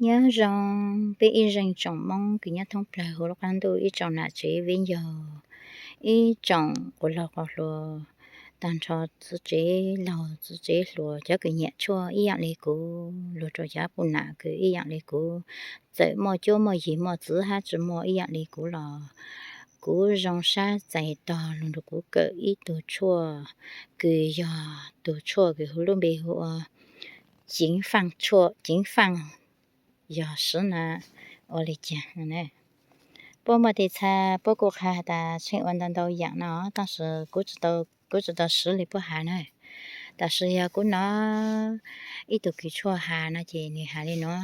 Nyob zoo peb ib zeej tsoom Moob kws nyob thoob plawg huv lub qaab ntuj, ib tsoom nam tsev viv ncaus, ib tsoom quas laug quas hluas, taag nrho txiv tsev laug txiv tsev hluas, cov kws nyam tshuaj ib yaam le kuv, luag rua cov puj nam kws ib yaam le kuv, txawm muaj cuab muaj yig muaj txiv hab tsi muaj ib yaam le kuv los kuv zoo sab txais tog lug nrug kuv kawm ib tug tshuaj kws yog tug tshuaj kws hu lub npe hu ua ceev faaj, ceev faaj yog sib na ua le caag. Puab muaj tej txha puab kuj qha has tas tsheej ua ntau ntau yaam no, tab sis kuv tsi tau swv le puab has na. Tab sis yog kuv nov ib tug kws tshuaj has no ces nwg has le nuav,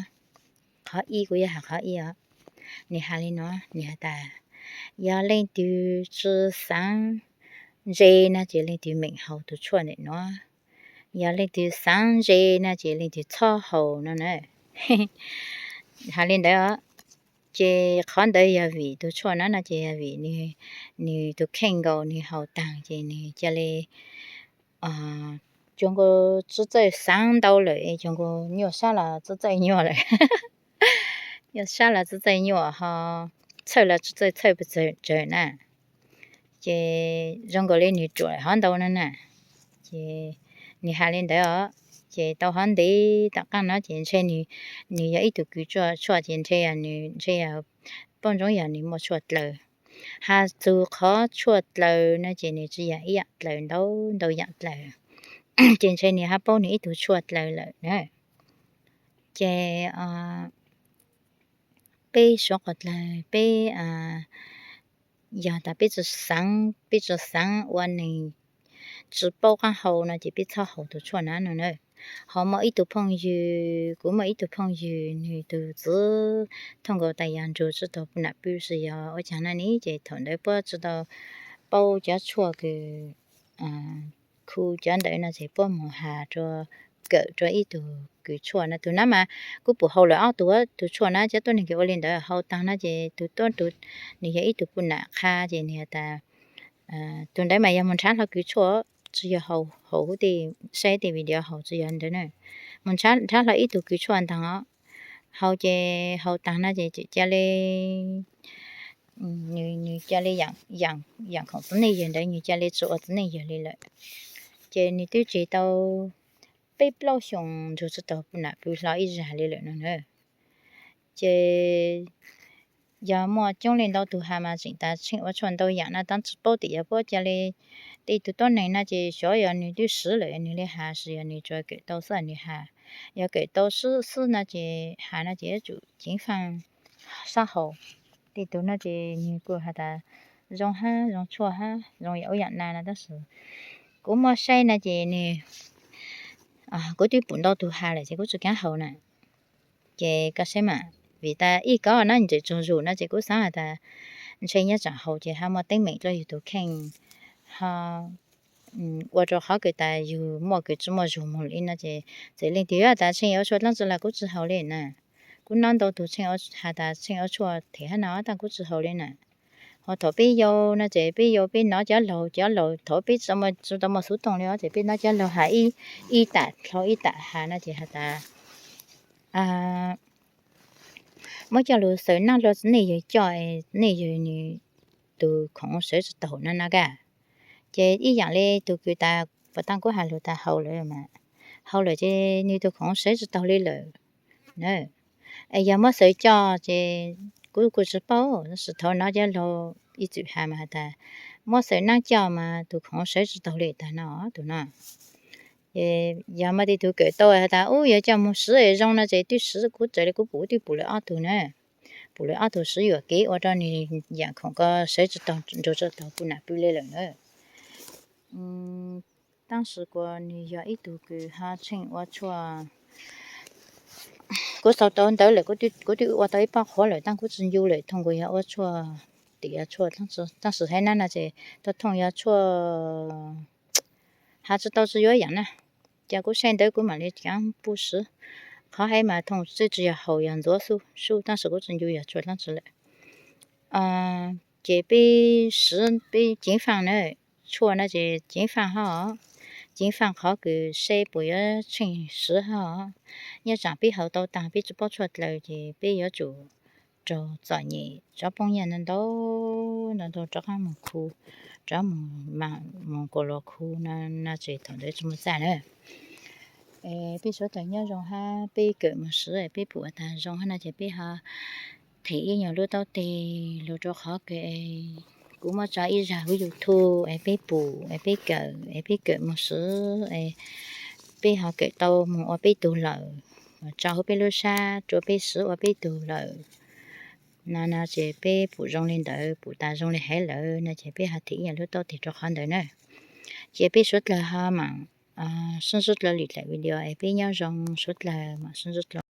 qhov ib, kuv yuav has qhov ib os. Nwg has le nuav, nwg has tas yog leej twg tsi xaav ntse no ces leej twg meem haus tug tshuaj ntawm nuav, yog leej twg xaav ntse no ces leej twg txhob haus no na. Has le ntawd os. Ces qhov ntawd yog vim tug tshuaj na no ces yog vim nwg tug kheej nkaus, nwg haus taag ces nwg ca le cuag nkaus tsi txawj xaav ntau lawm, cuag nkaus nyuaj sab los tsi txawj nyuaj lawm, nyuaj sab los tsi txawj nyuaj ho txhawj los tsi txawj txhawj tsawg na. Ces zoo nkaus le nwg ruam hov ntau no na. Ces nwg has le ntawd os. Ces tau hov ntev tom qaab no ces ntshe nwg yog ib tug kws tshuaj ces ntshe yog nwg ntshe yog paub ntsoov yog nwg muaj tshuaj dlaws. Has txug qhov tshuaj dlaws no ces nwg tsi yog ib yaam dlaws, ntau ntau yaam dlaws, ces ntshe nwg hab paub nwg ib tug tshuaj dlaws lawm na. Ces peb suav qhov dlaws peb yog tas peb tsi xaav, peb tsi xaav ua neeg tsi paub qaab hau no ces peb txhob haus tug tshuaj na no na. Ho muaj ib tug phooj ywg, kuv muaj ib tug phooj ywg nwg tug txiv thooj nkaus tas yog nrug tsi taug puj nam pw tsi yog ua caag na ne, ces thaum ntawd puab tsi tau paub cov tshuaj kws khu cov ntawd no ces puab moog has rua, kawm rua ib tug kws tshuaj na. Tug nab mas kuv pum haus lawm ob tug, tug tshuaj na cov tuab neeg kws ua le ntawd haus taag no ces tug tuab tug, nwg yog ib tug puj nam qha ces nwg has tas tug ntawd mas yog moog nrhav hlo kws tshuaj, tsi yog haus, haus huv tej, saib tej video haus tsi yog ntawd na. Moog nrhav hlo ib tug kws tshuaj ntaag os, haus ces haus taag no ces ca le, nwg ca le yaam khoom txiv neej yawg ntawd nwg ca le tsi ua txiv neej yawg le lawm. Ces nwg twb tseg tau peb plaub xyoos nrug tsi taug puj nam pw hlo ib zag le lawm no na. Ces yog muaj coob leej ntau tug has mas tseem tas tsheej ua tshuaj ntau yaam no tab tsi paub tim yog puab ca le. Tej tug tuab neeg no ces xyov yog nwg twb swv lawm nwg le has, tsi yog nwg tsuas kawm tau xwb nwg has. Yog kawm tau xwb xwb no ces has no ces yuav tsum ceev faaj sab haus. Tej tug no ces nwg kuj has tas zoo hab zoo tshuaj hab zoo yam ub yam na no tab sis kuv muab saib no ces nwg, kuv twb pum ntau tug has lawm ces kuv tsi kaab haus na. Ces koj saib mas, vim tas ib koj no ntawm tsaug zug no ces kuv xaav has tas ntshe nyob tsaam haus ces hab muaj teeb meem dlua yug tug kheej, ho ua rua qhov kws tas yug muaj kws tsi muaj zug moog li no ces txawm leej twg yuav tas tsheej yuav ua tshuaj dlaab tsi los kuv tsi haus li na. Kuv nov ntau tug tsheej has tas tsheej ua tshuaj them hab no tab kuv tsi haus li na. Ho thaum peb yau no ces peb yau peb nov cov laug, cov laug thaum peb tsi tau muaj xuv tooj li os ces peb nov cov laug has ib tam dlhau ib tam has no ces has tas muab coj lug xaws naab dlua txiv neej yawg coj, txiv neej yawg nwg tug khoom sawv tsi taug no no kag. Ces ib yaam le tug kws tas puas taag kuv has lug tas haus lawm mas, haus lawm ces nwg tug khoom sawv tsi taug li lawm. Es yog muab xaws coj ces kuv kuj tsi paub, tab sis thaum nov cov laug ib txwm has mas has tas muab xaws naab coj mas tug khoom sawv tsi taug li tag no tug no. Yog muaj tej tug kawm tau has tas ub yog coj moog swv zoo no ces twb swv, kuv raws li kuv pum twb pum lawm ob tug na. Pum lawm ob tug swv yuam kev ua rua nwg yaam khoom ko sawv tsi taug nrug tsi taug puj nam pw li lawm na. Tab sis kuas nwg yog ib tug kws ho tsheej ua tshuaj, kuv xaus tau ntawd lawm, kuv twb ua tau ib pob qhuav lawm tab kuv tsi ncu lawm, thooj kuas yog ua tshuaj tim yog tshuaj, tab sis haiv nab no ces tau thooj yog tshuaj has tsi tau tsi yuav yaam na. Ces kuv saib ntawd kuv mam li caav pub swv. Qhov haiv mas thooj tsi yog haus yog ntxuav xwb, tab sis kuv tsi ncu yog tshuaj dlaab tsi lawm. Ces peb swv peb ceev faaj na, tshuaj no ces ceev faaj hab os. ceev faj qhov kws seb puas yuav tsheej swv hab. Nyob tsam peb haus tau taag peb tsi paub tshuaj dlaws ces peb yuav tsum raug txom nyem tsob poob nyaj ntau ntau, ntau ntau rov qaab moog khu, rov moog, moog kaus lug khu no, no ces thaum ntawd tsi muaj txaj na. Es peb suav dlawg nyob zoo hab peb kawm moog swv es peb pum ua taag zoo hab no ces peb ho them ib nyuag lub taub teg lug rua qhov kws kuv muab tso ib zag huv YouTube es peb pum es peb kawm es peb kawm moog swv es peb ho kawm tau moog ua peb tug lawm, tso huv peb lub sab rua peb swv ua peb tug lawm. No no ces peb pum zoo le ntawd, pum tas zoo le haiv lawm no ces peb ho them ib nyuag lub taub teg rua qhov ntawd na. Ces peb suav dlawg ho maam sib ntsib dlua lwm daim video es peb nyob zoo suav dlawg maam sib ntsib dlua.